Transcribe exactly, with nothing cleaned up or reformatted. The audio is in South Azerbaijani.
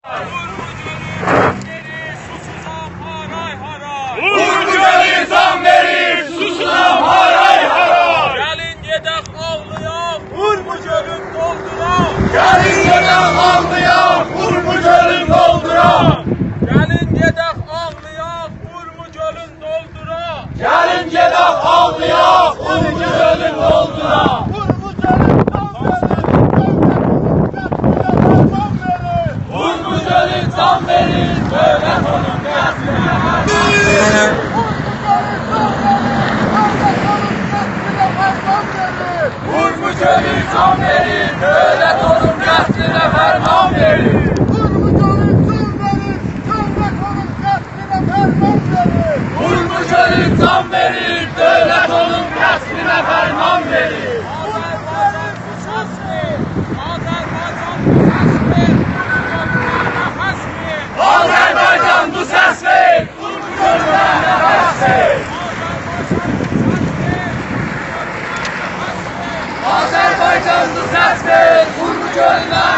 اورمو گؤلو جان وئریر، سوسوزام هارای هارای. اورمو گؤلو جان وئریر، سوسوزام هارای هارای. گلین گئدک آغلایاق، اورمو گؤلون دولدوراق. گلین گئدک آغلایاق، اورمو گؤلون دولدوراق. گلین گئدک آغلایاق، اورمو گؤلون دولدوراق. گلین گئدک آغلایاق، اورمو گؤلون دولدوراق. اورمو گؤلون دولدوراق. اورمو گؤلو جان وئریر، دؤولت اونون قتلینه فرمان وئریر. اورمو گؤلو جان وئریر، دؤولت اونون قتلینه فرمان وئریر. اورمو گؤلو جان وئریر، دؤولت اونون قتلینه فرمان وئریر. اورمو گؤلو جان وئریر، دؤولت اونون قتلینه فرمان وئریر. آذربایجان، بو سسدیر. آذربایجان، بو سسدیر. نفس وئر. آذربایجان، بو سسدیر. آذربایجان، بو سسدیر. اورمو گؤلونه